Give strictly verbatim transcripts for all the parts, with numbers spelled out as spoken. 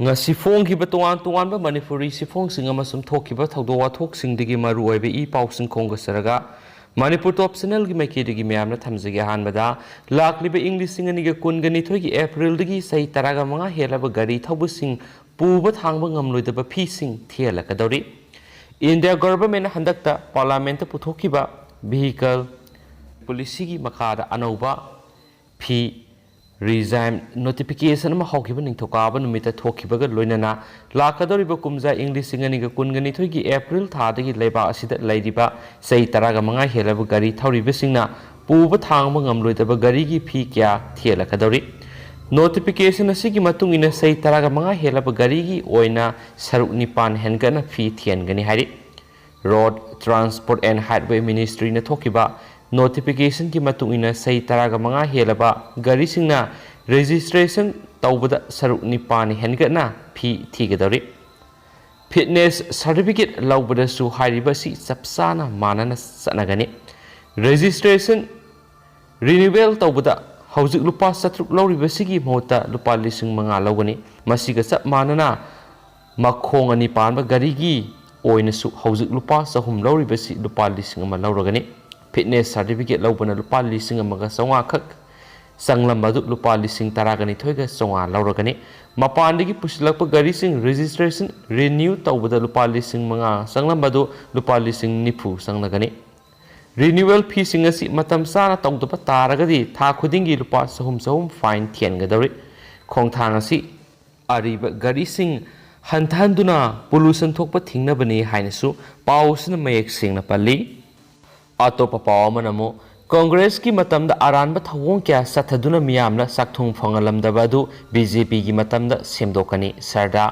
ꯉꯁꯤ ꯐꯣꯡꯈꯤꯕ ꯇꯣꯉꯥꯟ ꯇꯣꯉꯥꯟꯕ ꯃꯅꯤꯄꯨꯔꯤ ꯁꯤꯐꯣꯡꯁꯤꯡ ꯑꯃꯁꯨꯡ ꯊꯣꯛꯈꯤꯕ ꯊꯧꯗꯣꯛ ꯋꯥꯊꯣꯛꯁꯤꯡꯗꯒꯤ ꯃꯔꯨꯑꯣꯏꯕ ꯏ ꯄꯥꯎꯁꯤꯡ ꯈꯣꯝꯒꯠꯆꯔꯒ ꯃꯅꯤꯄꯨꯔ ꯇꯣꯞ ꯆꯦꯅꯦꯜꯒꯤ ꯃꯥꯏꯀꯩꯗꯒꯤ ꯃꯌꯥꯝꯅ ꯊꯝꯖꯒꯦ꯫ ꯑꯍꯥꯟꯕꯗ, ꯂꯥꯛꯂꯤꯕ ꯏꯪ ꯂꯤꯁꯤꯡ ꯑꯅꯤꯒ ꯀꯨꯟꯒ ꯅꯤꯊꯣꯏꯒꯤ ꯑꯦꯄ꯭ꯔꯤꯜꯗꯒꯤ ꯆꯍꯤ ꯇꯔꯥꯒ ꯃꯉꯥ ꯍꯦꯜꯂꯕ ꯒꯥꯔꯤ ꯊꯧꯕꯁꯤꯡ ꯄꯨꯕ ꯊꯥꯡꯕ ꯉꯝꯂꯣꯏꯗꯕ ꯐꯤꯁꯤꯡ ꯊꯤꯍꯜꯂꯛꯀꯗꯧꯔꯤ꯫ ꯏꯟꯗꯤꯌꯥ ꯒꯣꯚꯔꯟꯃꯦꯟꯠꯅ ꯍꯟꯗꯛꯇ ꯄꯥꯔꯂꯤꯌꯥꯃꯦꯟꯠꯇ ꯄꯨꯊꯣꯛꯈꯤꯕ ꯚꯤꯍꯤꯀꯜ ꯄꯣꯂꯤꯁꯤꯒꯤ ꯃꯈꯥꯗ ꯑꯅꯧꯕ ꯐꯤ ꯔꯤꯖꯥꯏꯝ ꯅꯣꯇꯤꯐꯤꯀꯦꯁꯟ ꯑꯃ ꯍꯧꯈꯤꯕ ꯅꯤꯡꯊꯧꯀꯥꯕ ꯅꯨꯃꯤꯠꯇ ꯊꯣꯛꯈꯤꯕꯒ ꯂꯣꯏꯅꯅ ꯂꯥꯛꯀꯗꯧꯔꯤꯕ ꯀꯨꯝꯖꯥ ꯏꯪ ꯂꯤꯁꯤꯡ ꯑꯅꯤꯒ ꯀꯨꯟꯒ ꯅꯤꯊꯣꯏꯒꯤ ꯑꯦꯄ꯭ꯔꯤꯜ ꯊꯥꯗꯒꯤ ꯂꯩꯕꯥꯛ ꯑꯁꯤꯗ ꯂꯩꯔꯤꯕ ꯆꯍꯤ ꯇꯔꯥꯒ ꯃꯉꯥ ꯍꯦꯜꯂꯕ ꯒꯥꯔꯤ ꯊꯧꯔꯤꯕꯁꯤꯡꯅ ꯄꯨꯕ ꯊꯥꯡꯕ ꯉꯝꯂꯣꯏꯗꯕ ꯒꯥꯔꯤꯒꯤ ꯐꯤ ꯀꯌꯥ ꯊꯤꯍꯜꯂꯛꯀꯗꯧꯔꯤ꯫ ꯅꯣꯇꯤꯐꯤꯀꯦꯁꯟ ꯑꯁꯤꯒꯤ ꯃꯇꯨꯡ ꯏꯟꯅ ꯆꯍꯤ ꯇꯔꯥꯒ ꯃꯉꯥ ꯍꯦꯜꯂꯕ ꯒꯥꯔꯤꯒꯤ ꯑꯣꯏꯅ ꯁꯔꯨꯛ ꯅꯤꯄꯥꯟ ꯍꯦꯟꯒꯠꯅ ꯐꯤ ꯊꯤꯍꯟꯒꯅꯤ ꯍꯥꯏꯔꯤ꯫ ꯔꯣꯗ ꯇ꯭ꯔꯥꯟꯁꯄꯣꯔꯠ ꯑꯦꯟ ꯍꯥꯏꯋꯦ ꯃꯤꯅꯤꯁꯇ꯭ꯔꯤꯅ ꯊꯣꯛꯈꯤꯕ ꯅꯣꯇꯤꯐꯤꯀꯦꯁꯟꯒꯤ ꯃꯇꯨꯡ ꯏꯟꯅ ꯆꯍꯤ ꯇꯔꯥꯒ ꯃꯉꯥ ꯍꯦꯜꯂꯕ ꯒꯥꯔꯤꯁꯤꯡꯅ ꯔꯦꯖꯤꯁꯇ꯭ꯔꯦꯁꯟ ꯇꯧꯕꯗ ꯁꯔꯨꯛ ꯅꯤꯄꯥꯟ ꯍꯦꯟꯒꯠꯅ ꯐꯤ ꯊꯤꯒꯗꯧꯔꯤ꯫ ꯐꯤꯠꯅꯦꯁ ꯁꯥꯔꯇꯤꯐꯤꯀꯦꯠ ꯂꯧꯕꯗꯁꯨ ꯍꯥꯏꯔꯤꯕ ꯑꯁꯤ ꯆꯞ ꯆꯥꯅ ꯃꯥꯟꯅꯅ ꯆꯠꯅꯒꯅꯤ꯫ ꯔꯦꯖꯤꯁꯇ꯭ꯔꯦꯁꯟ ꯔꯤꯅ꯭ꯌꯨꯋꯦꯜ ꯇꯧꯕꯗ ꯍꯧꯖꯤꯛ ꯂꯨꯄꯥ ꯆꯥꯇ꯭ꯔꯨꯛ ꯂꯧꯔꯤꯕꯁꯤꯒꯤ ꯃꯍꯨꯠꯇ ꯂꯨꯄꯥ ꯂꯤꯁꯤꯡ ꯃꯉꯥ ꯂꯧꯒꯅꯤ꯫ ꯃꯁꯤꯒ ꯆꯞ ꯃꯥꯟꯅꯅ ꯃꯈꯣꯡ ꯑꯅꯤ ꯄꯥꯟꯕ ꯒꯥꯔꯤꯒꯤ ꯑꯣꯏꯅꯁꯨ ꯍꯧꯖꯤꯛ ꯂꯨꯄꯥ ꯆꯍꯨꯝ ꯂꯧꯔꯤꯕꯁꯤ ꯂꯨꯄꯥ ꯂꯤꯁꯤꯡ ꯑꯃ ꯂꯧꯔꯒꯅꯤ꯫ ꯐꯤꯠꯅꯦꯁ ꯁꯥꯔꯇꯤꯐꯤꯀꯦꯠ ꯂꯧꯕꯅ ꯂꯨꯄꯥ ꯂꯤꯁꯤꯡ ꯑꯃꯒ ꯆꯥꯝꯃꯉꯥ ꯈꯛ ꯆꯪꯂꯝꯕ ꯑꯗꯨ ꯂꯨꯄꯥ ꯂꯤꯁꯤꯡ ꯇꯔꯥꯒ ꯅꯤꯊꯣꯏꯒ ꯆꯥꯝꯃꯉꯥ ꯂꯧꯔꯒꯅꯤ꯫ ꯃꯄꯥꯟꯗꯒꯤ ꯄꯨꯁꯤꯜꯂꯛꯄ ꯒꯥꯔꯤꯁꯤꯡ ꯔꯦꯖꯤꯁꯇ꯭ꯔꯦꯁꯟ ꯔꯤꯅ꯭ꯌꯨ ꯇꯧꯕꯗ ꯂꯨꯄꯥ ꯂꯤꯁꯤꯡ ꯃꯉꯥ ꯆꯪꯂꯝꯕ ꯑꯗꯨ ꯂꯨꯄꯥ ꯂꯤꯁꯤꯡ ꯅꯤꯐꯨ ꯆꯪꯂꯒꯅꯤ꯫ ꯔꯤꯅ꯭ꯌꯨꯋꯦꯜ ꯐꯤꯁꯤꯡ ꯑꯁꯤ ꯃꯇꯝ ꯆꯥꯅ ꯇꯧꯗꯕ ꯇꯥꯔꯒꯗꯤ ꯊꯥ ꯈꯨꯗꯤꯡꯒꯤ ꯂꯨꯄꯥ ꯆꯍꯨꯝ ꯆꯍꯨꯝ ꯐꯥꯏꯟ ꯊꯤꯍꯟꯒꯗꯧꯔꯤ꯫ ꯈꯣꯡꯊꯥꯡ ꯑꯁꯤ ꯑꯔꯤꯕ ꯒꯥꯔꯤꯁꯤꯡ ꯍꯟꯊꯍꯟꯗꯨꯅ ꯄꯣꯂꯨꯁꯟ ꯊꯣꯛꯄ ꯊꯤꯡꯅꯕꯅꯤ ꯍꯥꯏꯅꯁꯨ ꯄꯥꯎ ꯑꯁꯤꯅ ꯃꯌꯦꯛ ꯁꯦꯡꯅ ꯄꯜꯂꯤ꯫ ꯑꯇꯣꯞꯄ ꯄꯥꯎ ꯑꯃꯅ ꯑꯃꯨꯛ ꯀꯣꯡꯒ꯭ꯔꯦꯁꯀꯤ ꯃꯇꯝꯗ ꯑꯔꯥꯟꯕ ꯊꯧꯑꯣꯡ ꯀꯌꯥ ꯆꯠꯊꯗꯨꯅ ꯃꯤꯌꯥꯝꯅ ꯆꯥꯛꯊꯨꯡ ꯐꯪꯍꯜꯂꯝꯗꯕ ꯑꯗꯨ ꯕꯤ ꯖꯦ ꯄꯤꯒꯤ ꯃꯇꯝꯗ ꯁꯦꯝꯗꯣꯛꯀꯅꯤ꯫ ꯁꯔꯗꯥ꯫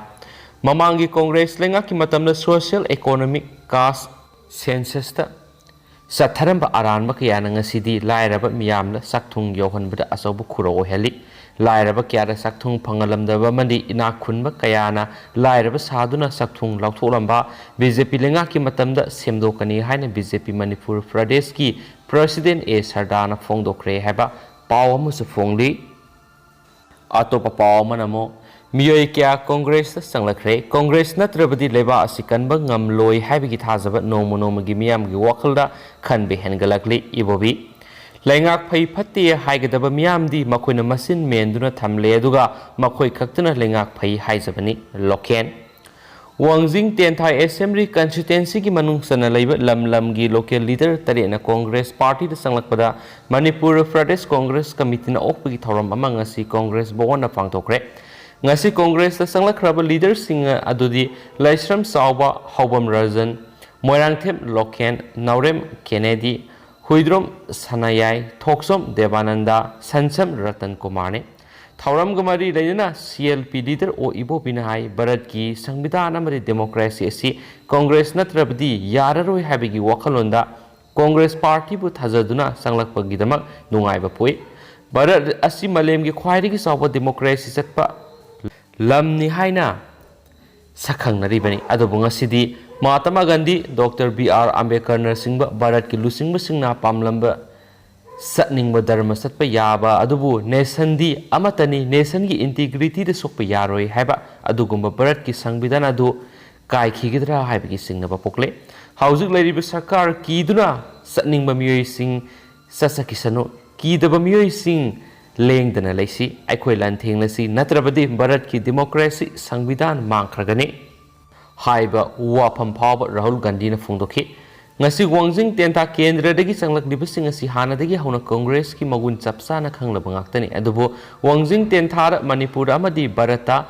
ꯃꯃꯥꯡꯒꯤ ꯀꯣꯡꯒ꯭ꯔꯦꯁ ꯂꯩꯉꯥꯛꯀꯤ ꯃꯇꯝꯗ ꯁꯣꯁꯤꯌꯦꯜ ꯏꯀꯣꯅꯣꯃꯤꯛ ꯀꯥꯁ ꯁꯦꯟꯁꯁꯇ ꯆꯠꯊꯔꯝꯕ ꯑꯔꯥꯟꯕ ꯀꯌꯥꯅ ꯉꯁꯤꯗꯤ ꯂꯥꯏꯔꯕ ꯃꯤꯌꯥꯝꯗ ꯆꯥꯛꯊꯨꯡ ꯌꯧꯍꯟꯕꯗ ꯑꯆꯧꯕ ꯈꯨꯔꯧ ꯑꯣꯏꯍꯜꯂꯤ꯫ ꯂꯥꯏꯔꯕ ꯀꯌꯥꯗ ꯆꯥꯛꯊꯨꯡ ꯐꯪꯍꯜꯂꯝꯗꯕ ꯑꯃꯗꯤ ꯏꯅꯥꯛ ꯈꯨꯟꯕ ꯀꯌꯥꯅ ꯂꯥꯏꯔꯕ ꯁꯥꯗꯨꯅ ꯆꯥꯛꯊꯨꯡ ꯂꯧꯊꯣꯛꯂꯝꯕ ꯕꯤ ꯖꯦ ꯄꯤ ꯂꯩꯉꯥꯛꯀꯤ ꯃꯇꯝꯗ ꯁꯦꯝꯗꯣꯛꯀꯅꯤ ꯍꯥꯏꯅ ꯕꯤ ꯖꯦ ꯄꯤ ꯃꯅꯤꯄꯨꯔ ꯄ꯭ꯔꯗꯦꯁꯀꯤ ꯄ꯭ꯔꯁꯤꯗꯦꯟ ꯑꯦ ꯁꯔꯗꯥꯅ ꯐꯣꯡꯗꯣꯛꯈ꯭ꯔꯦ ꯍꯥꯏꯕ ꯄꯥꯎ ꯑꯃꯁꯨ ꯐꯣꯡꯂꯤ꯫ ꯑꯇꯣꯞꯄ ꯄꯥꯎ ꯑꯃꯅ ꯑꯃꯨꯛ ꯃꯤꯑꯣꯏ ꯀꯌꯥ ꯀꯣꯡꯒ꯭ꯔꯦꯁꯇ ꯆꯪꯂꯛꯈ꯭ꯔꯦ꯫ ꯀꯣꯡꯒ꯭ꯔꯦꯁ ꯅꯠꯇ꯭ꯔꯕꯗꯤ ꯂꯩꯕꯥꯛ ꯑꯁꯤ ꯀꯟꯕ ꯉꯝꯂꯣꯏ ꯍꯥꯏꯕꯒꯤ ꯊꯥꯖꯕ ꯅꯣꯡꯃ ꯅꯣꯡꯃꯒꯤ ꯃꯤꯌꯥꯝꯒꯤ ꯋꯥꯈꯜꯗ ꯈꯟꯕ ꯍꯦꯟꯒꯠꯂꯛꯂꯤ꯫ ꯏꯕꯣꯕꯤ, ꯂꯩꯉꯥꯛ ꯐꯩ ꯐꯠꯇꯦ ꯍꯥꯏꯒꯗꯕ ꯃꯤꯌꯥꯝꯗꯤ ꯃꯈꯣꯏꯅ ꯃꯆꯤꯟ ꯃꯦꯟꯗꯨꯅ ꯊꯝꯂꯦ, ꯑꯗꯨꯒ ꯃꯈꯣꯏ ꯈꯛꯇꯅ ꯂꯩꯉꯥꯛ ꯐꯩ ꯍꯥꯏꯖꯕꯅꯤ꯫ ꯂꯣꯀꯦꯟ, ꯋꯥꯡꯖꯤꯡ ꯇꯦꯟꯊꯥ ꯑꯦꯁꯦꯝꯕ꯭ꯂꯤ ꯀꯟꯁꯇꯤꯇ꯭ꯋꯦꯟꯁꯤꯒꯤ ꯃꯅꯨꯡ ꯆꯟꯅ ꯂꯩꯕ ꯂꯝ ꯂꯝꯒꯤ ꯂꯣꯀꯦꯜ ꯂꯤꯗꯔ ꯇꯔꯦꯠꯅ ꯀꯣꯡꯒ꯭ꯔꯦꯁ ꯄꯥꯔꯇꯤꯗ ꯆꯪꯂꯛꯄꯗ ꯃꯅꯤꯄꯨꯔ ꯄ꯭ꯔꯗꯦꯁ ꯀꯣꯡꯒ꯭ꯔꯦꯁ ꯀꯃꯤꯇꯤꯅ ꯑꯣꯛꯄꯒꯤ ꯊꯧꯔꯝ ꯑꯃ ꯉꯁꯤ ꯀꯣꯡꯒ꯭ꯔꯦꯁ ꯚꯋꯟꯗ ꯄꯥꯡꯊꯣꯛꯈ꯭ꯔꯦ꯫ ꯉꯁꯤ ꯀꯣꯡꯒ꯭ꯔꯦꯁꯇ ꯆꯪꯂꯛꯈ꯭ꯔꯕ ꯂꯤꯗꯔꯁꯤꯡ ꯑꯗꯨꯗꯤ ꯂꯩꯁ꯭ꯔꯝ ꯆꯥꯎꯕ ꯍꯥꯎꯕꯝ ꯔꯖꯟ, ꯃꯣꯏꯔꯥꯡꯊꯦꯝ ꯂꯣꯀꯦꯟ, ꯅꯥꯎꯔꯦꯝ ꯀꯦꯅꯦꯗꯤ, ꯍꯨꯏꯗ꯭ꯔꯣꯝ ꯁꯅꯥꯌꯥꯏ, ꯊꯣꯛꯆꯣꯝ ꯗꯦꯕꯥꯅꯟꯗ, ꯁꯟꯁꯝ ꯔꯇꯟ ꯀꯨꯃꯥꯔꯅꯤ꯫ ꯊꯧꯔꯝꯒ ꯃꯔꯤ ꯂꯩꯅꯅ ꯁꯤ ꯑꯦꯜ ꯄꯤ ꯂꯤꯗꯔ ꯑꯣ ꯏꯕꯣꯕꯤꯅ ꯍꯥꯏ, ꯚꯥꯔꯠꯀꯤ ꯁꯪꯕꯤꯙꯥꯟ ꯑꯃꯗꯤ ꯗꯦꯃꯣꯀ꯭ꯔꯦꯁꯤ ꯑꯁꯤ ꯀꯣꯡꯒ꯭ꯔꯦꯁ ꯅꯠꯇ꯭ꯔꯕꯗꯤ ꯌꯥꯔꯔꯣꯏ ꯍꯥꯏꯕꯒꯤ ꯋꯥꯈꯜꯂꯣꯟꯗ ꯀꯣꯡꯒ꯭ꯔꯦꯁ ꯄꯥꯔꯇꯤꯕꯨ ꯊꯥꯖꯗꯨꯅ ꯆꯪꯂꯛꯄꯒꯤꯗꯃꯛ ꯅꯨꯡꯉꯥꯏꯕ ꯄꯣꯛꯏ꯫ ꯚꯥꯔꯠ ꯑꯁꯤ ꯃꯥꯂꯦꯝꯒꯤ ꯈ꯭ꯋꯥꯏꯗꯒꯤ ꯆꯥꯎꯕ ꯗꯦꯃꯣꯀ꯭ꯔꯦꯁꯤ ꯆꯠꯄ ꯂꯝꯅꯤ ꯍꯥꯏꯅ ꯁꯛꯈꯪꯅꯔꯤꯕꯅꯤ꯫ ꯑꯗꯨꯕꯨ ꯉꯁꯤꯗꯤ Mahatma Gandhi, doctor B R ꯑꯝꯕꯦꯗꯀꯔꯅꯆꯤꯡꯕ ꯚꯥꯔꯠꯀꯤ ꯂꯨꯆꯤꯡꯕꯁꯤꯡꯅ ꯄꯥꯝꯂꯝꯕ ꯆꯠꯅꯤꯡꯕ ꯙꯔꯃ ꯆꯠꯄ ꯌꯥꯕ ꯑꯗꯨꯕꯨ ꯅꯦꯁꯟꯗꯤ ꯑꯃꯠꯇꯅꯤ, ꯅꯦꯁꯟꯒꯤ ꯏꯟꯇꯤꯒ꯭ꯔꯤꯇꯤꯗ ꯁꯣꯛꯄ ꯌꯥꯔꯣꯏ ꯍꯥꯏꯕ ꯑꯗꯨꯒꯨꯝꯕ ꯚꯥꯔꯠꯀꯤ ꯁꯪꯕꯤꯙꯥꯟ ꯑꯗꯨ ꯀꯥꯏꯈꯤꯒꯗ꯭ꯔꯥ ꯍꯥꯏꯕꯒꯤ ꯆꯤꯡꯅꯕ ꯄꯣꯛꯂꯦ꯫ ꯍꯧꯖꯤꯛ ꯂꯩꯔꯤꯕ ꯁꯔꯀꯥꯔ ꯀꯤꯗꯨꯅ ꯆꯠꯅꯤꯡꯕ ꯃꯤꯑꯣꯏꯁꯤꯡ ꯆꯠꯆꯈꯤꯁꯅꯨ, ꯀꯤꯗꯕ ꯃꯤꯑꯣꯏꯁꯤꯡ ꯂꯦꯡꯗꯅ ꯂꯩꯁꯤ, ꯑꯩꯈꯣꯏ ꯂꯥꯟꯊꯦꯡꯅꯁꯤ, ꯅꯠꯇ꯭ꯔꯕꯗꯤ ꯚꯥꯔꯠꯀꯤ ꯗꯦꯃꯣꯀ꯭ꯔꯦꯁꯤ ꯁꯪꯕꯤꯙꯥꯟ ꯃꯥꯡꯈ꯭ꯔꯒꯅꯤ ꯍꯥꯏꯕ ꯋꯥꯐꯝ ꯐꯥꯎꯕ ꯔꯥꯍꯨꯜ ꯒꯥꯟꯙꯤꯅ ꯐꯣꯡꯗꯣꯛꯈꯤ꯫ ꯉꯁꯤ ꯋꯥꯡꯖꯤꯡ ꯇꯦꯟꯊꯥ ꯀꯦꯟꯗ꯭ꯔꯗꯒꯤ ꯆꯪꯂꯛꯂꯤꯕꯁꯤꯡ ꯑꯁꯤ ꯍꯥꯟꯅꯗꯒꯤ ꯍꯧꯅ ꯀꯣꯡꯒ꯭ꯔꯦꯁꯀꯤ ꯃꯒꯨꯟ ꯆꯞ ꯆꯥꯅ ꯈꯪꯂꯕ ꯉꯥꯛꯇꯅꯤ꯫ ꯑꯗꯨꯕꯨ ꯋꯥꯡꯖꯤꯡ ꯇꯦꯟꯊꯥꯗ ꯃꯅꯤꯄꯨꯔ ꯑꯃꯗꯤ ꯚꯥꯔꯠꯇ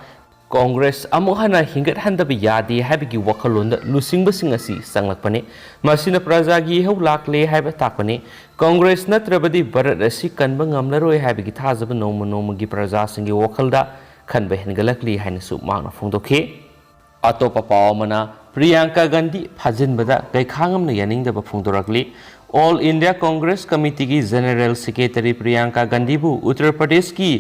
ꯀꯣꯡꯒ꯭ꯔꯦꯁ ꯑꯃꯨꯛ ꯍꯟꯅ ꯍꯤꯡꯒꯠꯍꯟꯗꯕ ꯌꯥꯗꯦ ꯍꯥꯏꯕꯒꯤ ꯋꯥꯈꯜꯂꯣꯟꯗ ꯂꯨꯆꯤꯡꯕꯁꯤꯡ ꯑꯁꯤ ꯆꯪꯂꯛꯄꯅꯤ꯫ ꯃꯁꯤꯅ ꯄ꯭ꯔꯖꯥꯒꯤ ꯏꯍꯧ ꯂꯥꯛꯂꯦ ꯍꯥꯏꯕ ꯇꯥꯛꯄꯅꯤ꯫ ꯀꯣꯡꯒ꯭ꯔꯦꯁ ꯅꯠꯇ꯭ꯔꯕꯗꯤ ꯚꯥꯔꯠ ꯑꯁꯤ ꯀꯟꯕ ꯉꯝꯂꯔꯣꯏ ꯍꯥꯏꯕꯒꯤ ꯊꯥꯖꯕ ꯅꯣꯡꯃ ꯅꯣꯡꯃꯒꯤ ꯄ꯭ꯔꯖꯥꯁꯤꯡꯒꯤ ꯋꯥꯈꯜꯗ ꯈꯟꯕ ꯍꯦꯟꯒꯠꯂꯛꯂꯤ ꯍꯥꯏꯅꯁꯨ ꯃꯍꯥꯛꯅ ꯐꯣꯡꯗꯣꯛꯈꯤ꯫ ꯑꯇꯣꯞꯄ ꯄꯥꯎ ꯑꯃꯅ, ꯄ꯭ꯔꯤꯌꯥꯡꯀꯥ ꯒꯥꯟꯙꯤ ꯐꯥꯖꯤꯟꯕꯗ ꯀꯩꯈꯥꯉꯝꯅ ꯌꯥꯅꯤꯡꯗꯕ ꯐꯣꯡꯗꯣꯔꯛꯂꯤ꯫ ꯑꯣꯜ ꯏꯟꯗꯤꯌꯥ ꯀꯣꯡꯒ꯭ꯔꯦꯁ ꯀꯃꯤꯇꯤꯒꯤ ꯖꯦꯅꯔꯦꯜ ꯁꯦꯀ꯭ꯔꯦꯇꯔꯤ ꯄ꯭ꯔꯤꯌꯥꯡꯀꯥ ꯒꯥꯟꯙꯤꯕꯨ ꯎꯠꯇꯔ ꯄ꯭ꯔꯗꯦꯁꯀꯤ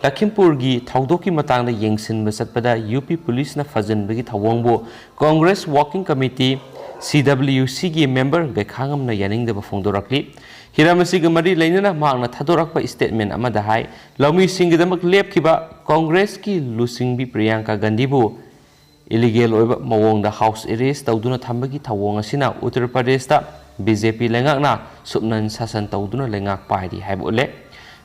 ꯂꯈꯤꯝꯄꯨꯔꯒꯤ ꯊꯧꯗꯣꯛꯀꯤ ꯃꯇꯥꯡꯗ ꯌꯦꯡꯁꯤꯟꯕ ꯆꯠꯄꯗ ꯌꯨ ꯄꯤ ꯄꯨꯂꯤꯁꯅ ꯐꯥꯖꯤꯟꯕꯒꯤ ꯊꯧꯑꯣꯡꯕꯨ Congress working committee, C W ꯁꯤꯒꯤ ꯃꯦꯝꯕꯔ ꯀꯩꯈꯥꯉꯝꯅ ꯌꯥꯅꯤꯡꯗꯕ ꯐꯣꯡꯗꯣꯔꯛꯂꯤ꯫ ꯍꯤꯔꯝ ꯑꯁꯤꯒ ꯃꯔꯤ ꯂꯩꯅꯅ ꯃꯍꯥꯛꯅ ꯊꯥꯗꯣꯔꯛꯄ statement ꯑꯃꯗ ꯍꯥꯏ, ꯂꯧꯃꯤꯁꯤꯡꯒꯤꯗꯃꯛ ꯂꯦꯞꯈꯤꯕ ꯀꯣꯡꯒ꯭ꯔꯦꯁꯀꯤ ꯂꯨꯆꯤꯡꯕꯤ ꯄ꯭ꯔꯤꯌꯥꯡꯀꯥ ꯒꯥꯟꯙꯤꯕꯨ illegal ꯑꯣꯏꯕ ꯃꯑꯣꯡꯗ house arrest ꯇꯧꯗꯨꯅ ꯊꯝꯕꯒꯤ ꯊꯧꯑꯣꯡ ꯑꯁꯤꯅ ꯎꯠꯇꯔ ꯄ꯭ꯔꯗꯦꯁꯇ BJP ꯂꯩꯉꯥꯛꯅ ꯁꯨꯞꯅꯟ ꯁꯥꯁꯟ ꯇꯧꯗꯨꯅ ꯂꯩꯉꯥꯛ ꯄꯥꯏꯔꯤ ꯍꯥꯏꯕ ꯎꯠꯂꯦ꯫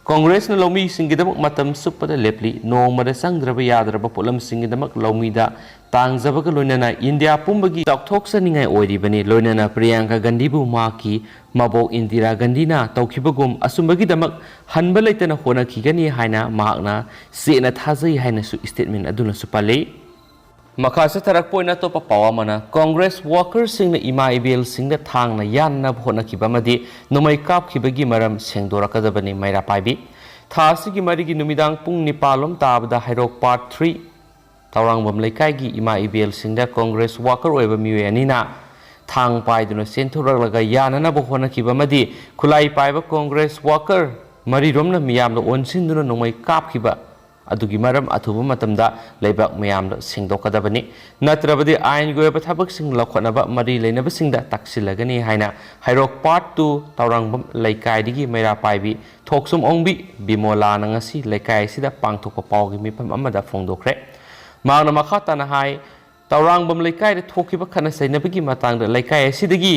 ꯀꯣꯡꯒ꯭ꯔꯦꯁꯅ ꯂꯧꯃꯤꯁꯤꯡꯒꯤꯗꯃꯛ ꯃꯇꯝ ꯆꯨꯞꯄꯗ ꯂꯦꯞꯂꯤ꯫ ꯅꯣꯡꯃꯗ ꯆꯪꯗ꯭ꯔꯕ ꯌꯥꯗ꯭ꯔꯕ ꯄꯣꯠꯂꯝꯁꯤꯡꯒꯤꯗꯃꯛ ꯂꯧꯃꯤꯗ ꯇꯥꯡꯖꯕꯒ ꯂꯣꯏꯅꯅ ꯏꯟꯗꯤꯌꯥ ꯄꯨꯝꯕꯒꯤ ꯆꯥꯎꯊꯣꯛꯆꯅꯤꯡꯉꯥꯏ ꯑꯣꯏꯔꯤꯕꯅꯤ꯫ ꯂꯣꯏꯅꯅ ꯄ꯭ꯔꯤꯌꯥꯡꯀꯥ ꯒꯥꯟꯙꯤꯕꯨ ꯃꯍꯥꯛꯀꯤ ꯃꯕꯣꯛ ꯏꯟꯗꯤꯔꯥ ꯒꯥꯟꯙꯤꯅ ꯇꯧꯈꯤꯕꯒꯨꯝ ꯑꯆꯨꯝꯕꯒꯤꯗꯃꯛ ꯍꯟꯕ ꯂꯩꯇꯅ ꯍꯣꯠꯅꯈꯤꯒꯅꯤ ꯍꯥꯏꯅ ꯃꯍꯥꯛꯅ ꯆꯦꯠꯅ ꯊꯥꯖꯩ ꯍꯥꯏꯅꯁꯨ statement ꯑꯗꯨꯅꯁꯨ ꯄꯜꯂꯤ꯫ ꯃꯈꯥ ꯆꯠꯊꯔꯛꯄ ꯑꯣꯏꯅ ꯑꯇꯣꯞꯄ ꯄꯥꯎ ꯑꯃꯅ, ꯀꯣꯡꯒ꯭ꯔꯦꯁ ꯋꯥꯀꯔꯁꯤꯡꯅ ꯏꯃꯥ ꯏꯕꯦꯜꯁꯤꯡꯗ ꯊꯥꯡꯅ ꯌꯥꯟꯅꯕ ꯍꯣꯠꯅꯈꯤꯕ ꯑꯃꯗꯤ ꯅꯣꯡꯃꯩ ꯀꯥꯞꯈꯤꯕꯒꯤ ꯃꯔꯝ ꯁꯦꯡꯗꯣꯔꯛꯀꯗꯕꯅꯤ꯫ ꯃꯩꯔꯥ ꯄꯥꯏꯕꯤ꯫ ꯊꯥ ꯑꯁꯤꯒꯤ ꯃꯔꯤꯒꯤ ꯅꯨꯃꯤꯗꯥꯡ ꯄꯨꯡ ꯅꯤꯄꯥꯜ ꯂꯣꯝ ꯇꯥꯕꯗ ꯍꯩꯔꯣꯛ Part three ꯇꯧꯔꯥꯡꯕꯝ ꯂꯩꯀꯥꯏꯒꯤ ꯏꯃꯥ ꯏꯕꯦꯜꯁꯤꯡꯗ ꯀꯣꯡꯒ꯭ꯔꯦꯁ ꯋꯥꯀꯔ ꯑꯣꯏꯕ ꯃꯤꯑꯣꯏ ꯑꯅꯤꯅ ꯊꯥꯡ ꯄꯥꯏꯗꯨꯅ ꯆꯦꯟꯊꯣꯔꯛꯂꯒ ꯌꯥꯅꯅꯕ ꯍꯣꯠꯅꯈꯤꯕ ꯑꯃꯗꯤ ꯈꯨꯠꯂꯥꯏ ꯄꯥꯏꯕ ꯀꯣꯡꯒ꯭ꯔꯦꯁ ꯋꯥꯀꯔ ꯃꯔꯤꯔꯣꯝꯅ ꯃꯤꯌꯥꯝꯗ ꯑꯣꯟꯁꯤꯟꯗꯨꯅ ꯅꯣꯡꯃꯩ ꯀꯥꯞꯈꯤꯕ ꯑꯗꯨꯒꯤ ꯃꯔꯝ ꯑꯊꯨꯕ ꯃꯇꯝꯗ ꯂꯩꯕꯥꯛ ꯃꯤꯌꯥꯝꯗ ꯁꯦꯡꯗꯣꯛꯀꯗꯕꯅꯤ꯫ ꯅꯠꯇ꯭ꯔꯕꯗꯤ ꯑꯥꯏꯟꯒꯤ ꯑꯣꯏꯕ ꯊꯕꯛꯁꯤꯡ ꯂꯧꯈꯠꯅꯕ ꯃꯔꯤ ꯂꯩꯅꯕꯁꯤꯡꯗ ꯇꯥꯛꯁꯤꯜꯂꯒꯅꯤ ꯍꯥꯏꯅ ꯍꯩꯔꯣꯛ Part two ꯇꯧꯔꯥꯡꯕꯝ ꯂꯩꯀꯥꯏꯗꯒꯤ ꯃꯩꯔꯥ ꯄꯥꯏꯕꯤ ꯊꯣꯛꯆꯣꯝ ꯑꯣꯡꯕꯤ ꯕꯤꯃꯣꯂꯥꯅ ꯉꯁꯤ ꯂꯩꯀꯥꯏ ꯑꯁꯤꯗ ꯄꯥꯡꯊꯣꯛꯄ ꯄꯥꯎꯒꯤ ꯃꯤꯐꯝ ꯑꯃꯗ ꯐꯣꯡꯗꯣꯛꯈ꯭ꯔꯦ꯫ ꯃꯍꯥꯛꯅ ꯃꯈꯥ ꯇꯥꯅ ꯍꯥꯏ, ꯇꯧꯔꯥꯡꯕꯝ ꯂꯩꯀꯥꯏꯗ ꯊꯣꯛꯈꯤꯕ ꯈꯠꯅ ꯆꯩꯅꯕꯒꯤ ꯃꯇꯥꯡꯗ ꯂꯩꯀꯥꯏ ꯑꯁꯤꯗꯒꯤ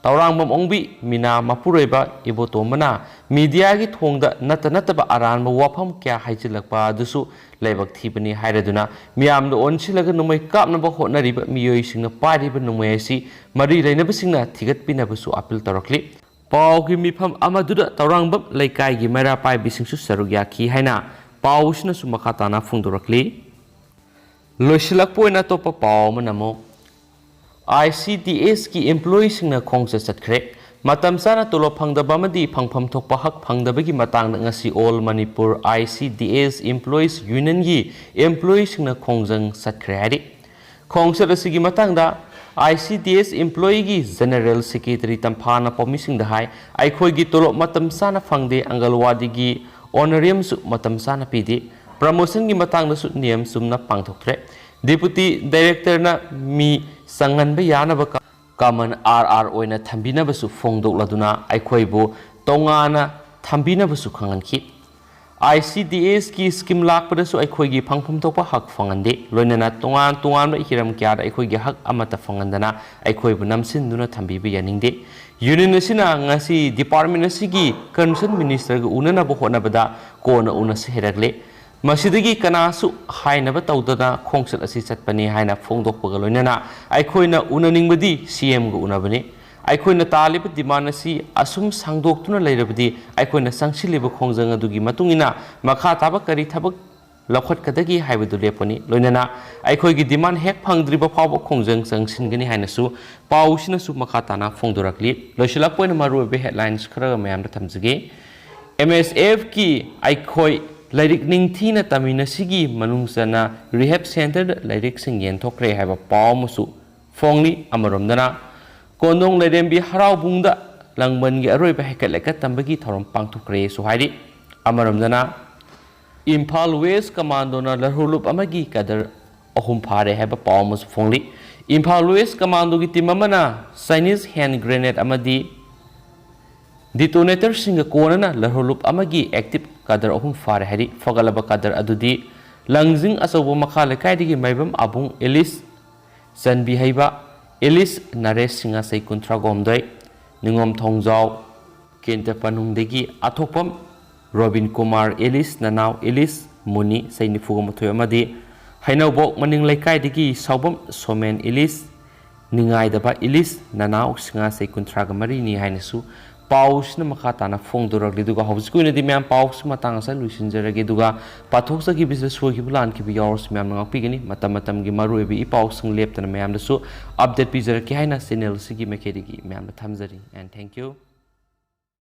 ꯇꯧꯔꯥꯡꯕꯝ ꯑꯣꯡꯕꯤ ꯃꯤꯅꯥ ꯃꯄꯨꯔꯣꯏꯕ ꯏꯕꯣꯇꯣꯝꯕꯅ ꯃꯤꯗꯤꯌꯥꯒꯤ ꯊꯣꯡꯗ ꯅꯠꯇ ꯅꯠꯇꯕ ꯑꯔꯥꯟꯕ ꯋꯥꯐꯝ ꯀꯌꯥ ꯍꯥꯏꯖꯤꯜꯂꯛꯄ ꯑꯗꯨꯁꯨ ꯂꯥꯏꯕꯛ ꯊꯤꯕꯅꯤ ꯍꯥꯏꯔꯗꯨꯅ ꯃꯤꯌꯥꯝꯗ ꯑꯣꯟꯁꯤꯜꯂꯒ ꯅꯣꯡꯃꯩ ꯀꯥꯞꯅꯕ ꯍꯣꯠꯅꯔꯤꯕ ꯃꯤꯑꯣꯏꯁꯤꯡꯅ ꯄꯥꯏꯔꯤꯕ ꯅꯣꯡꯃꯩ ꯑꯁꯤ ꯃꯔꯤ ꯂꯩꯅꯕꯁꯤꯡꯅ ꯊꯤꯒꯠꯄꯤꯅꯕꯁꯨ ꯑꯥꯄꯤꯜ ꯇꯧꯔꯛꯂꯤ꯫ ꯄꯥꯎꯒꯤ ꯃꯤꯐꯝ ꯑꯃꯗꯨꯗ ꯇꯧꯔꯥꯡꯕꯝ ꯂꯩꯀꯥꯏꯒꯤ ꯃꯩꯔꯥ ꯄꯥꯏꯕꯤꯁꯤꯡꯁꯨ ꯁꯔꯨꯛ ꯌꯥꯈꯤ ꯍꯥꯏꯅ ꯄꯥꯎ ꯑꯁꯤꯅꯁꯨ ꯃꯈꯥ ꯇꯥꯅ ꯐꯣꯡꯗꯣꯔꯛꯂꯤ꯫ ꯂꯣꯏꯁꯤꯜꯂꯛꯄ ꯑꯣꯏꯅ ꯑꯇꯣꯞꯄ ꯄꯥꯎ ꯑꯃꯅ ꯑꯃꯨꯛ, ICDSꯀꯤ employeeꯁꯤꯡꯅ ꯈꯣꯡꯆꯠ ꯆꯠꯈ꯭ꯔꯦ꯫ ꯃꯇꯝ ꯆꯥꯅ ꯇꯣꯂꯣꯞ ꯐꯪꯗꯕ ꯑꯃꯗꯤ ꯐꯪꯐꯝ ꯊꯣꯛꯄ ꯍꯛ ꯐꯪꯗꯕꯒꯤ ꯃꯇꯥꯡꯗ ꯉꯁꯤ All Manipur ICDS Employees Unionꯒꯤ employeeꯁꯤꯡꯅ ꯈꯣꯡꯖꯪ ꯆꯠꯈ꯭ꯔꯦ ꯍꯥꯏꯔꯤ꯫ ꯈꯣꯡꯆꯠ ꯑꯁꯤꯒꯤ ꯃꯇꯥꯡꯗ ICDS employeeꯒꯤ General Secretary ꯇꯝꯐꯥꯅ ꯄꯥꯎꯃꯤꯁꯤꯡꯗ ꯍꯥꯏ, ꯑꯩꯈꯣꯏꯒꯤ ꯇꯣꯂꯣꯞ ꯃꯇꯝ ꯆꯥꯅ ꯐꯪꯗꯦ, ꯑꯪꯒꯜꯋꯥꯗꯤꯒꯤ honorariumꯁꯨ ꯃꯇꯝ ꯆꯥꯅ ꯄꯤꯗꯦ, promotionꯒꯤ ꯃꯇꯥꯡꯗꯁꯨ ꯅꯤꯌꯝ ꯆꯨꯝꯅ ꯄꯥꯡꯊꯣꯛꯇ꯭ꯔꯦ꯫ Deputy Directorꯅ ꯃꯤ ꯆꯪꯍꯟꯕ ꯌꯥꯅꯕ ꯀ-, common RR ꯑꯣꯏꯅ ꯊꯝꯕꯤꯅꯕꯁꯨ ꯐꯣꯡꯗꯣꯛꯂꯗꯨꯅ ꯑꯩꯈꯣꯏꯕꯨ ꯇꯣꯉꯥꯟꯅ ꯊꯝꯕꯤꯅꯕꯁꯨ ꯈꯪꯍꯟꯈꯤ꯫ ꯑꯥꯏ ꯁꯤ ꯗꯤ ꯑꯦꯁꯀꯤ ꯁ꯭ꯀꯤꯝ ꯂꯥꯛꯄꯗꯁꯨ ꯑꯩꯈꯣꯏꯒꯤ ꯐꯪꯐꯝ ꯊꯣꯛꯄ ꯍꯛ ꯐꯪꯍꯟꯗꯦ, ꯂꯣꯏꯅꯅ ꯇꯣꯉꯥꯟ ꯇꯣꯉꯥꯟꯕ ꯍꯤꯔꯝ ꯀꯌꯥꯗ ꯑꯩꯈꯣꯏꯒꯤ ꯍꯛ ꯑꯃꯠꯇ ꯐꯪꯍꯟꯗꯅ ꯑꯩꯈꯣꯏꯕꯨ ꯅꯝꯁꯤꯟꯗꯨꯅ ꯊꯝꯕꯤꯕ ꯌꯥꯅꯤꯡꯗꯦ꯫ ꯌꯨꯅꯤꯌꯟ ꯑꯁꯤꯅ ꯉꯁꯤ ꯗꯤꯄꯥꯔꯠꯃꯦꯟ ꯑꯁꯤꯒꯤ ꯀꯟꯁꯔꯟ ꯃꯤꯅꯤꯁꯇꯔꯒ ꯎꯅꯅꯕ ꯍꯣꯠꯅꯕꯗ ꯀꯣꯟꯅ ꯎꯅꯁꯤ ꯍꯥꯏꯔꯛꯂꯦ꯫ ꯃꯁꯤꯗꯒꯤ ꯀꯅꯥꯁꯨ ꯍꯥꯏꯅꯕ ꯇꯧꯗꯅ ꯈꯣꯡꯆꯠ ꯑꯁꯤ ꯆꯠꯄꯅꯤ ꯍꯥꯏꯅ ꯐꯣꯡꯗꯣꯛꯄꯒ ꯂꯣꯏꯅꯅ ꯑꯩꯈꯣꯏꯅ ꯎꯅꯅꯤꯡꯕꯗꯤ ꯁꯤ ꯑꯦꯝꯒ ꯎꯅꯕꯅꯤ꯫ ꯑꯩꯈꯣꯏꯅ ꯇꯥꯜꯂꯤꯕ ꯗꯤꯃꯥꯟ ꯑꯁꯤ ꯑꯁꯨꯝ ꯁꯥꯡꯗꯣꯛꯇꯨꯅ ꯂꯩꯔꯕꯗꯤ ꯑꯩꯈꯣꯏꯅ ꯆꯪꯁꯤꯜꯂꯤꯕ ꯈꯣꯡꯖꯪ ꯑꯗꯨꯒꯤ ꯃꯇꯨꯡ ꯏꯟꯅ ꯃꯈꯥ ꯇꯥꯕ ꯀꯔꯤ ꯊꯕꯛ ꯂꯧꯈꯠꯀꯗꯒꯦ ꯍꯥꯏꯕꯗꯨ ꯂꯦꯞꯄꯅꯤ꯫ ꯂꯣꯏꯅꯅ ꯑꯩꯈꯣꯏꯒꯤ ꯗꯤꯃꯥꯟ ꯍꯦꯛ ꯐꯪꯗ꯭ꯔꯤꯕ ꯐꯥꯎꯕ ꯈꯣꯡꯖꯪ ꯆꯪꯁꯤꯟꯒꯅꯤ ꯍꯥꯏꯅꯁꯨ ꯄꯥꯎꯁꯤꯅꯁꯨ ꯃꯈꯥ ꯇꯥꯅ ꯐꯣꯡꯗꯣꯔꯛꯂꯤ꯫ ꯂꯣꯏꯁꯤꯜꯂꯛꯄ ꯑꯣꯏꯅ ꯃꯔꯨꯑꯣꯏꯕ ꯍꯦꯗꯂꯥꯏꯟꯁ ꯈꯔꯒ ꯃꯌꯥꯝꯗ ꯊꯝꯖꯒꯦ꯫ ꯑꯦꯝ ꯑꯦꯁ ꯑꯦꯐꯀꯤ ꯑꯩꯈꯣꯏ ꯂꯥꯏꯔꯤꯛ ꯅꯤꯡꯊꯤꯅ ꯇꯝꯃꯤꯟꯅꯁꯤꯒꯤ ꯃꯅꯨꯡ ꯆꯟꯅ ꯔꯤꯍꯦꯞ ꯁꯦꯟꯇꯔꯗ ꯂꯥꯏꯔꯤꯛꯁꯤꯡ ꯌꯦꯟꯊꯣꯛꯈ꯭ꯔꯦ ꯍꯥꯏꯕ ꯄꯥꯎ ꯑꯃꯁꯨ ꯐꯣꯡꯂꯤ꯫ ꯑꯃꯔꯣꯝꯗꯅ ꯀꯣꯟꯗꯣꯡ ꯂꯥꯏꯔꯦꯝꯕꯤ ꯍꯔꯥꯎꯕꯨꯡꯗ ꯂꯥꯡꯕꯟꯒꯤ ꯑꯔꯣꯏꯕ ꯍꯩꯀꯠ ꯂꯩꯀꯠ ꯇꯝꯕꯒꯤ ꯊꯧꯔꯝ ꯄꯥꯡꯊꯣꯛꯈ꯭ꯔꯦꯁꯨ ꯍꯥꯏꯔꯤ꯫ ꯑꯃꯔꯣꯝꯗꯅ ꯏꯝꯐꯥꯜ ꯋꯦꯁ ꯀꯃꯥꯟꯗꯣꯅ ꯂꯔꯍꯨꯂꯨꯞ ꯑꯃꯒꯤ ꯀꯗꯔ ꯑꯍꯨꯝ ꯐꯥꯔꯦ ꯍꯥꯏꯕ ꯄꯥꯎ ꯑꯃꯁꯨ ꯐꯣꯡꯂꯤ꯫ ꯏꯝꯐꯥꯜ ꯋꯦꯁ ꯀꯃꯥꯟꯗꯣꯒꯤ ꯇꯤꯝ ꯑꯃꯅ ꯆꯥꯏꯅꯤꯁ ꯍꯦꯟ ꯒ꯭ꯔꯦꯅꯦꯗ ꯑꯃꯗꯤ ꯗꯤꯇꯣꯅꯦꯇꯔꯁꯤꯡꯒ ꯀꯣꯟꯅꯅ ꯂꯔꯍꯨꯂꯨꯞ ꯑꯃꯒꯤ ꯑꯦꯛꯇꯤꯚ ꯀꯗꯔ ꯑꯍꯨꯝ ꯐꯥꯔꯦ ꯍꯥꯏꯔꯤ꯫ ꯐꯒꯠꯂꯕ ꯀꯗꯔ ꯑꯗꯨꯗꯤ ꯂꯪꯖꯤꯡ ꯑꯆꯧꯕ ꯃꯈꯥ ꯂꯩꯀꯥꯏꯗꯒꯤ ꯃꯥꯏꯕꯝ ꯑꯕꯨꯡ ꯑꯦꯂꯤꯁ ꯆꯟꯕꯤꯍꯩꯕ ꯑꯦꯂꯤꯁ ꯅꯔꯦꯁ ꯁꯤꯡꯉꯥꯁꯩ ꯀꯨꯟꯊ꯭ꯔꯥꯒ ꯍꯨꯝꯗꯣꯏ, ꯅꯤꯉꯣꯝ ꯊꯣꯡꯖꯥꯎ ꯀꯦꯟꯗ꯭ꯔ ꯄꯅꯨꯡꯗꯒꯤ ꯑꯊꯣꯛꯄꯝ ꯔꯣꯕꯤꯟ ꯀꯨꯃꯥꯔ ꯑꯦꯂꯤꯁ ꯅꯅꯥꯎ ꯑꯦꯂꯤꯁ ꯃꯨꯅꯤ ꯆꯍꯤ ꯅꯤꯐꯨꯒ ꯃꯥꯊꯣꯏ ꯑꯃꯗꯤ ꯍꯩꯅꯧꯕꯣꯛ ꯃꯅꯤꯡ ꯂꯩꯀꯥꯏꯗꯒꯤ ꯁꯥꯎꯕꯝ ꯁꯣꯃꯦꯟ ꯑꯦꯂꯤꯁ ꯅꯤꯡꯉꯥꯏꯗꯕ ꯑꯦꯂꯤꯁ ꯅꯅꯥꯎ ꯁꯤꯡꯉꯥꯁꯩ ꯀꯨꯟꯊ꯭ꯔꯥꯒ ꯃꯔꯤꯅꯤ ꯍꯥꯏꯅꯁꯨ ꯄꯥꯎꯁꯤꯅ ꯃꯈꯥ ꯇꯥꯅ ꯐꯣꯡꯗꯣꯔꯛꯂꯤ꯫ ꯑꯗꯨꯒ ꯍꯧꯖꯤꯛꯀꯤ ꯑꯣꯏꯅꯗꯤ ꯃꯌꯥꯝ ꯄꯥꯎꯁꯤ ꯃꯇꯥꯡ ꯑꯁꯤꯗ ꯂꯣꯏꯁꯤꯟꯖꯔꯒꯦ꯫ ꯑꯗꯨꯒ ꯄꯥꯊꯣꯛꯆꯈꯤꯕꯁꯤꯗ ꯁꯣꯏꯈꯤꯕ ꯂꯥꯟꯈꯤꯕ ꯌꯥꯎꯔꯁꯨ ꯃꯌꯥꯝꯅ ꯉꯥꯛꯄꯤꯒꯅꯤ꯫ ꯃꯇꯝ ꯃꯇꯝꯒꯤ ꯃꯔꯨꯑꯣꯏꯕ ꯏ ꯄꯥꯎꯁꯤꯡ ꯂꯦꯞꯇꯅ ꯃꯌꯥꯝꯗꯁꯨ ꯑꯞꯗꯦꯠ ꯄꯤꯖꯔꯛꯀꯦ ꯍꯥꯏꯅ ꯆꯦꯅꯦꯜ ꯑꯁꯤꯒꯤ ꯃꯥꯏꯀꯩꯗꯒꯤ ꯃꯌꯥꯝꯗ ꯊꯝꯖꯔꯤ꯫ And thank you꯫